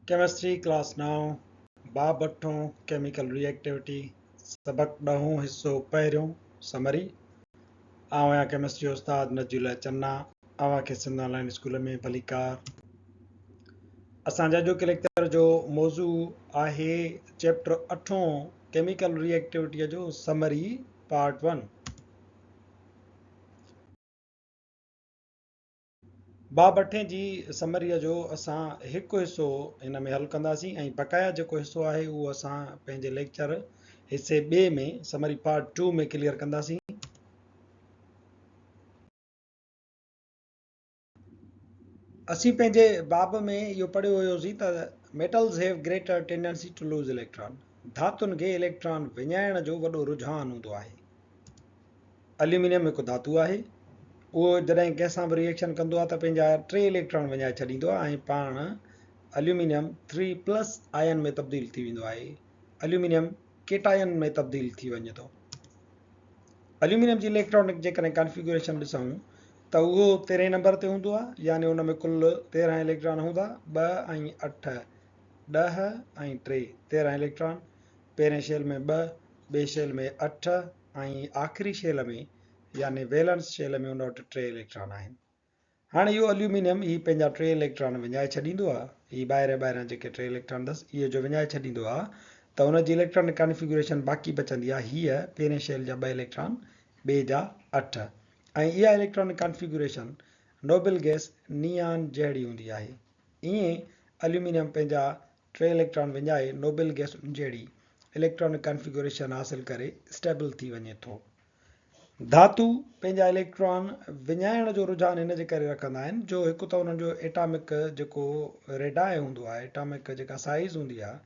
Chemistry class نائون، باب اٺون، chemical ري activity, سبق ڏهون، حصو پهريون، سمري. آئون آهيان ڪيمسٽري جو استاد نجي الله چنا، اوهان کي سنڌ آن لائين اسڪول ۾ ڀليڪار. اسان جي اڄوڪي ليڪچر جو موضوع آهي چيپٽر اٺون ڪيميڪل ري ايڪٽيوٽيء جو سمري پارٽ ون. باب اٺين جي سمريء جو اسان هڪ حصو هن ۾ حل ڪنداسين ۽ بقايا جيڪو حصو آهي اهو اسان پنهنجي ليڪچر حصي ٻئي ۾ سمري پارٽ ٽو ۾ ڪليئر ڪنداسين. اسين پنهنجي باب ۾ اهو پڙهيو هيوسين ته metals have greater tendency to lose electron ڌاتن کي اليڪٽران وڃائڻ جو وڏو رجحان هوندو آهي. اليومينيم هڪ ڌاتو آهي. اهو جڏهن ڪنهن سان به ري ايڪشن ڪندو آهي ته پنهنجا ٽي اليڪٽران وڃائي ڇڏيندو آهي ۽ پاڻ اليومينيم ٿري پلس آئن ۾ تبديل ٿي ويندو آهي. اليومينيم ڪيٽائن ۾ تبديل ٿي وڃي ٿو. اليومينيم جي اليڪٽرانڪ جيڪڏهن ڪانفيگوريشن ڏسون ته اهو تيرهين نمبر تي هوندو آهي يعني ان ۾ ڪل 13 اليڪٽران هوندا، ٻه ۽ اٺ ڏهه ۽ ٽي 13 اليڪٽران، پهرين شيل ۾ ٻه، ٻئي شيل ۾ اٺ ۽ آخري شيل ۾ يعني ويلنس شيل ۾ ان وٽ ٽي اليڪٽران آهن. هاڻي اهو اليومينيم هي پنهنجا ٽي اليڪٽران وڃائي ڇڏيندو آهي، هي ٻاهريان ٻاهريان جيڪي ٽي اليڪٽران اٿس اهي جو وڃائي ڇڏيندو آهي ته ان جي اليڪٽرانڪ ڪانفيگوريشن باقي بچندي آهي هيء پهرين شيل جا ٻه اليڪٽران ٻئي جا اٺ ۽ اها اليڪٽرانڪ ڪانفيگوريشن نوبل گئس نيان جهڙي هوندي آهي. ائين اليومينيم پنهنجا ٽي اليڪٽران وڃائي نوبل گئسن جهڙي اليڪٽرانڪ ڪانفيگوريشن حاصل ڪري اسٽيبل ٿي وڃي ٿو. ڌاتو پنهنجا اليڪٽران وڃائڻ جو رجحان ان جي ڪري رکندا آهن جو هڪ ته انهن جو ايٽامڪ جيڪو ريڊاء هوندو آهي، ايٽامڪ جيڪا سائيز هوندي آهي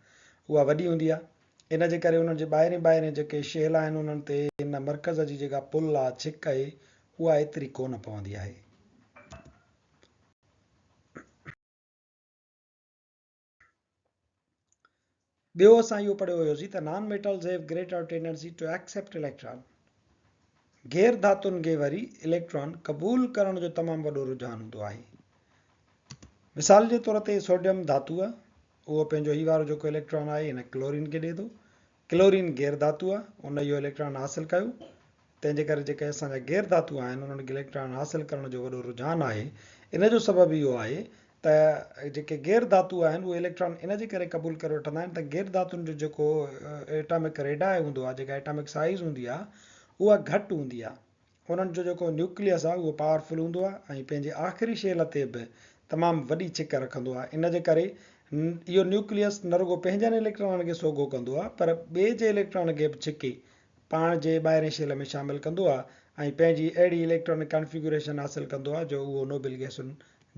اها وڏي هوندي آهي ان جي ڪري انهن جي ٻاهرين ٻاهرين جيڪي شيل آهن انهن تي ان مرڪز جي جيڪا پل آهي، ڇڪ آهي، اها ايتري ڪونه پوندي آهي. ٻيو اسان اهو پڙهيو هيوسين ته non metals have greater tendency to accept electron غير ڌاتن کي وري اليڪٽران قبول ڪرڻ جو تمام وڏو رجحان هوندو آهي. مثال جي طور تي سوڊيم ڌاتو آهي اهو پنهنجو هي وارو جيڪو اليڪٽران آهي هن ڪلورين کي ڏئي ٿو. ڪلورين غير ڌاتو آهي ان اهو اليڪٽران حاصل ڪيو تنهن جي ڪري جيڪي اسان جا غير ڌاتو آهن انهن کي اليڪٽران حاصل ڪرڻ جو وڏو رجحان آهي. ان جو سبب اهو آهي ته جيڪي غير ڌاتو آهن اهي اليڪٽران ان جي ڪري قبول ڪري وٺندا آهن ته غير ڌاتن جو جيڪو ايٽامڪ ريڊاء هوندو آهي جيڪا ايٽامڪ سائيز هوندي آهي اها گهٽ هوندي آهي. انهن جو جيڪو نيوڪليس آهي اهو پاورفل هوندو آهي ۽ پنهنجي آخري شيل تي به تمام وڏي ڇڪ رکندو آهي. ان جي ڪري اهو نيوڪليس نه رڳو پنهنجن اليڪٽرانن کي سوگهو ڪندو آهي پر ٻئي جي اليڪٽران کي به ڇڪي پاڻ جي ٻاهرين شيل ۾ شامل ڪندو آهي ۽ پنهنجي اهڙي اليڪٽرانڪ ڪانفيگوريشن حاصل ڪندو آهي جو اهو نوبل گئسن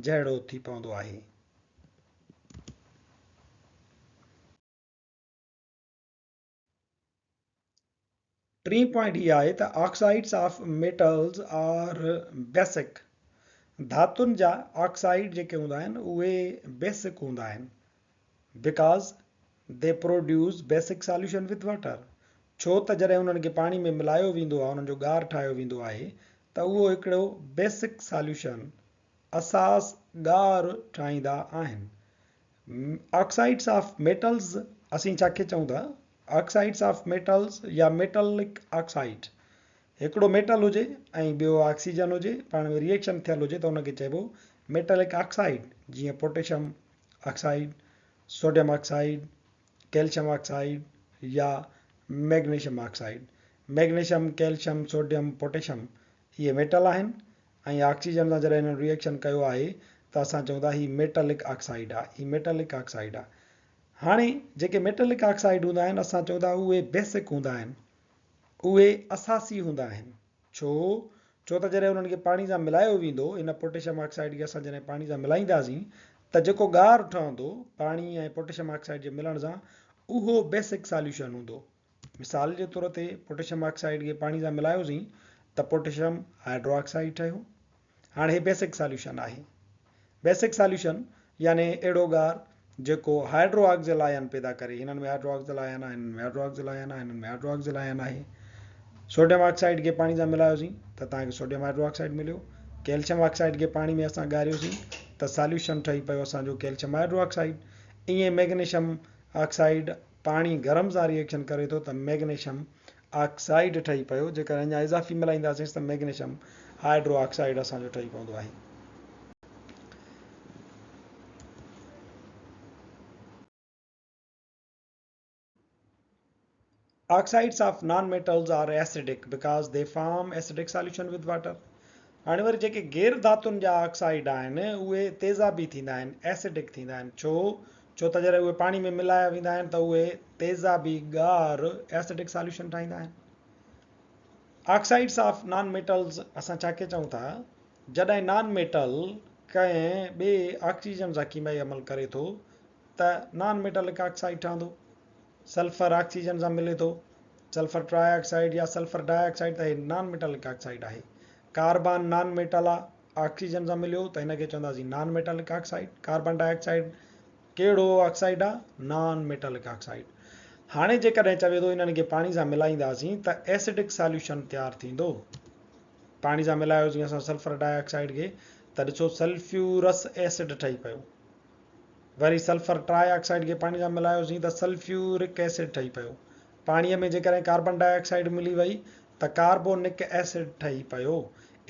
جهڙو ٿي پوندو آهي. ٽين پوائنٽ هي آهي ته آڪسائيڊس آف ميٽلز آر بيسڪ ڌاتن جا آڪسائيڊ جيڪي هوندا آهن اهي بيسڪ هوندا آهن because they produce basic solution with water ڇو ته جڏهن انهن کي پاڻي ۾ ملايو ويندو آهي انهن جو ڳار ٺاهيو ويندو آهي ته اهو هڪڙو بيسڪ ساليوشن، اساس ڳار، ٺاهيندا آهن. آڪسائيڊس آف ميٽلز اسين ڇا کي چئون ٿا؟ آڪسائيڊس آف ميٽلز يا ميٽلڪ آڪسائيڊ هڪڙو ميٽل هجي ۽ ٻيو آڪسيجن هجي پاڻ ۾ ريئيڪشن ٿيل هجي ته ان کي چئبو ميٽلڪ آڪسائيڊ جيئن potassium oxide, sodium oxide, calcium oxide يا magnesium oxide. Magnesium, calcium, sodium, potassium اهي ميٽل آهن ۽ آڪسيجن سان جڏهن انهن ريئيڪشن ڪيو آهي ته اسان چئون ٿا هي ميٽلڪ آڪسائيڊ آهي، هي ميٽلڪ آڪسائيڊ آهي. هاڻي جيڪي ميٽلڪ آڪسائيڊ هوندا آهن اسان چئون ٿا اهي بيسڪ هوندا آهن، اهي اساسي هوندا آهن. ڇو؟ ڇو ته جڏهن انهن کي پاڻي سان ملايو ويندو، ان پوٽيشم آڪسائيڊ کي اسان جڏهن پاڻي سان ملائينداسين ته جيڪو ڳار ٺهندو پاڻي ۽ پوٽيشم آڪسائيڊ جي ملڻ سان اهو بيسڪ ساليوشن هوندو. مثال جي طور تي پوٽيشم آڪسائيڊ کي پاڻي سان ملايوسين ته پوٽيشم هائيڊرو آڪسائيڊ ٺهيو. هاڻي هي بيسڪ ساليوشن آهي. بيسڪ ساليوشن يعني اهڙو ڳار جيڪو هائيڊرو آڪسل آئن پيدا ڪري. هنن ۾ هائيڊرو آڪسل آئن آهي، هنن ۾ هائيڊرو آڪسل آئن آهي، هنن ۾ هائيڊرو آڪسل آئن آهي. سوڊيم آڪسائيڊ کي پاڻي سان ملايوسين ته توهان کي سوڊيم هائيڊرو آڪسائيڊ مليو. ڪيلشم آڪسائيڊ کي پاڻي ۾ اسان ڳاريوسين ته ساليوشن ٺهي پيو اسان جو ڪيلشم هائيڊرو آڪسائيڊ. ائين ميگنيشم آڪسائيڊ پاڻي گرم سان ريئيڪشن ڪري ٿو ته ميگنيشم آڪسائيڊ ٺهي پيو، جيڪڏهن اڃا اضافي ملائينداسين ته ميگنيشم هائيڊرو آڪسائيڊ اسان جو ٺهي پوندو آهي. Oxides of non-metals are acidic because they form acidic solution with water. هاڻي وري جيڪي غير ڌاتن جا آڪسائيڊ آهن اهي تيزابي ٿيندا آهن، Acidic ٿيندا آهن، ڇو؟ ڇو ته جڏهن اهي پاڻي ۾ ملايا ويندا آهن ته اهي تيزابي ڳار Acidic solution ٺاهيندا آهن. آڪسائيڊس آف نان ميٽلز اسان ڇا کي چئون ٿا؟ جڏهن نان ميٽل ڪنهن ٻئي آڪسيجن سان ڪيميائي عمل ڪري ٿو ته نان ميٽلڪ آڪسائيڊ ٺهندو. سلفر آڪسيجن سان ملي ٿو. سلفر ٽراء آڪسائيڊ يا سلفر ڊاء آڪسائيڊ ته هي نان ميٽلڪ آڪسائيڊ آهي. ڪاربان نان ميٽل آ، آڪسيجن سان مليو ته هن کي چونداسين non metallic oxide. Carbon dioxide ڪهڙو آڪسائيڊ آ؟ نان ميٽلڪ آڪسائيڊ. هاڻي جيڪڏهن چوي ٿو انهن کي پاڻي سان ملائينداسين ته ايسڊڪ ساليوشن تيار ٿيندو. پاڻي سان ملايوسين اسان سلفر ڊاء آڪسائيڊ کي ته ڏسو سلفيورس ايسڊ ٺهي پيو. وري سلفر ٽراء آڪسائيڊ کي پاڻي سان ملايوسين ته سلفيورڪ ايسڊ ٺهي پيو. پاڻيء ۾ جيڪڏهن ڪاربن ڊاء آڪسائيڊ ملي وئي ته ڪاربونڪ ايسڊ ٺهي پيو.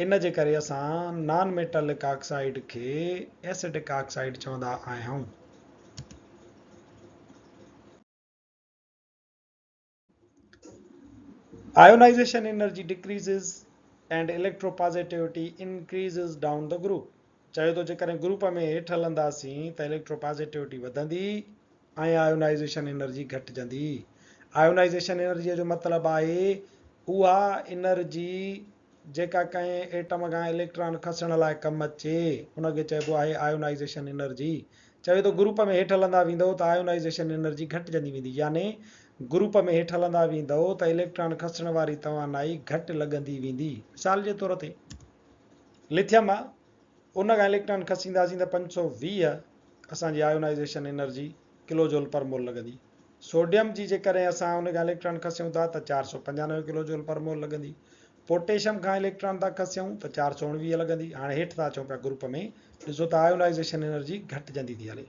ان جي ڪري اسان نان ميٽلڪ آڪسائيڊ کي ايسڊڪ آڪسائيڊ چوندا آهيون. Ionization energy decreases and electropositivity increases down the group چيو ٿو جيڪڏهن گروپ ۾ هيٺ هلنداسين ته اليڪٽروپازيٽوٽي وڌندي ۽ آيونائيزيشن انرجي گهٽجندي. آيونائيزيشن انرجي جو مطلب آهي اها انرجي جيڪا ڪنهن ايٽم کان اليڪٽران کسڻ لاء ڪم اچي، ان کي چئبو آهي آيونائيزيشن انرجي. چوي ٿو گروپ ۾ هيٺ هلندا ويندؤ ته آيونائيزيشن انرجي گهٽجندي ويندي يعني گروپ ۾ هيٺ هلندا ويندؤ ته اليڪٽران کسڻ واري توانائي گهٽ لڳندي ويندي. مثال جي طور تي لٿيم آ ان کان اليڪٽران کسينداسين ته 520 اسان جي ionization energy kilo joule per mole لڳندي. سوڊيم جي جيڪڏهن اسان ان کان اليڪٽران کسيون ٿا ته 495 ڪلو جول پر مول لڳندي. پوٽيشم کان اليڪٽران ٿا کسيون ته 419 لڳندي. هاڻي هيٺ ٿا اچون پيا گروپ ۾ ڏسو ته آيونائيزيشن انرجي گهٽجندي ٿي هلي.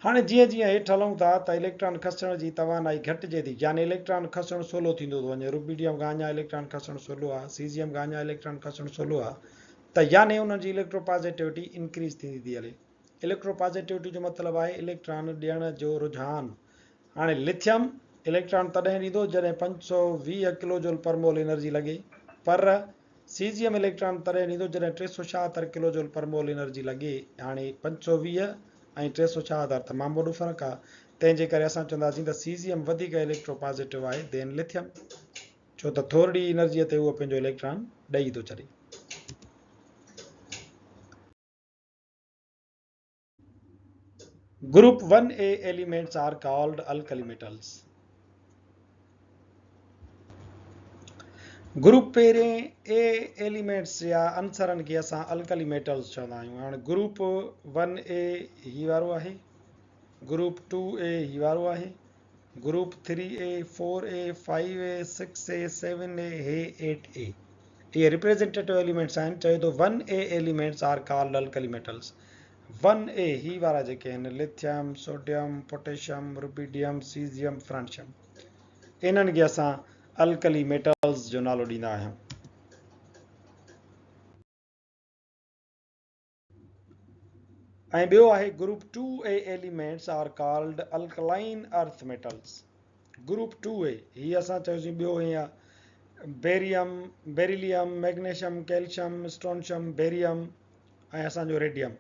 هاڻي جيئن جيئن هيٺ هلون ٿا ته اليڪٽران کسڻ جي توانائي گهٽجي ٿي يعني اليڪٽران کسڻ سولو ٿيندو ٿو وڃي. روبيڊيم کان اڃا اليڪٽران کسڻ سولو آهي، سيزيم کان اڃا اليڪٽران کسڻ سولو آهي ته يعني انهن جي اليڪٽرو پازيٽوٽي انڪريز ٿيندي ٿي هلي. اليڪٽرو پازيٽوٽي جو مطلب آهي اليڪٽران ڏيڻ جو رجحان. هاڻي لٿيم اليڪٽران تڏهن ڏيندو جڏهن 520 ڪلو جول پر مول انرجي لڳي پر سيزيم اليڪٽران تڏهن ڏيندو جڏهن 376 ڪلو جول پر مول انرجي لڳي. هاڻي 520 ۽ 376 تمام وڏو فرق آهي تنهن جي ڪري اسان چونداسين ته سيزيم وڌيڪ اليڪٽرو پازيٽو آهي دين لٿيم ڇو ته ٿورڙي انرجي تي اهو پنهنجو اليڪٽران ڏئي ٿو ڇڏي. Group one A elements are called alkali metals. Group پهرين اي ايليمينٽس يا عنصرن کي اسان الڪلي ميٽلز چوندا آهيون. هاڻي گروپ ون اي هي وارو آهي، گروپ ٽو اي هي وارو آهي، group three A, four A, five A, six A, seven A, هي ايٽ اي. اهي ريپريزينٽيٽو ايليمينٽس آهن. چيو ٿو one A elements are called alkali metals. One A هي وارا جيڪي آهن lithium, sodium, potassium, rubidium, caesium, francium انهن کي اسان الڪلي ميٽلز جو نالو ڏيندا آهيون. ۽ ٻيو آهي group two A elements are called alkaline earth metals. Group two A هي اسان چيوسين ٻيو ائين آهي barium, beryllium, magnesium, calcium, strontium, barium ۽ اسان جو ريڊيم.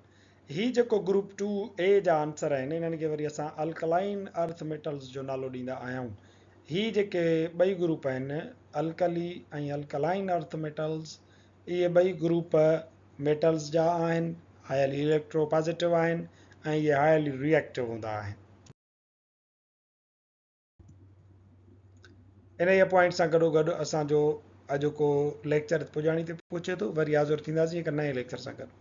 هي جيڪو گروپ ٽو اي جا عنصر آهن انهن کي وري اسان الڪلائن ارٿ ميٽلز جو نالو ڏيندا آهيون. هي جيڪي ٻئي گروپ آهن الڪلي ۽ الڪلائن ارٿ ميٽلز اهي ٻئي گروپ ميٽلز جا آهن، هائلي اليڪٽرو پازيٽو آهن ۽ اهي هائلي ريئيڪٽو هوندا آهن. انهيء پوائنٽ سان گڏوگڏ اسان جو اڄوڪو ليڪچر پڄاڻي تي پهچي ٿو. وري حاضر ٿينداسين هڪ نئين ليڪچر سان گڏ.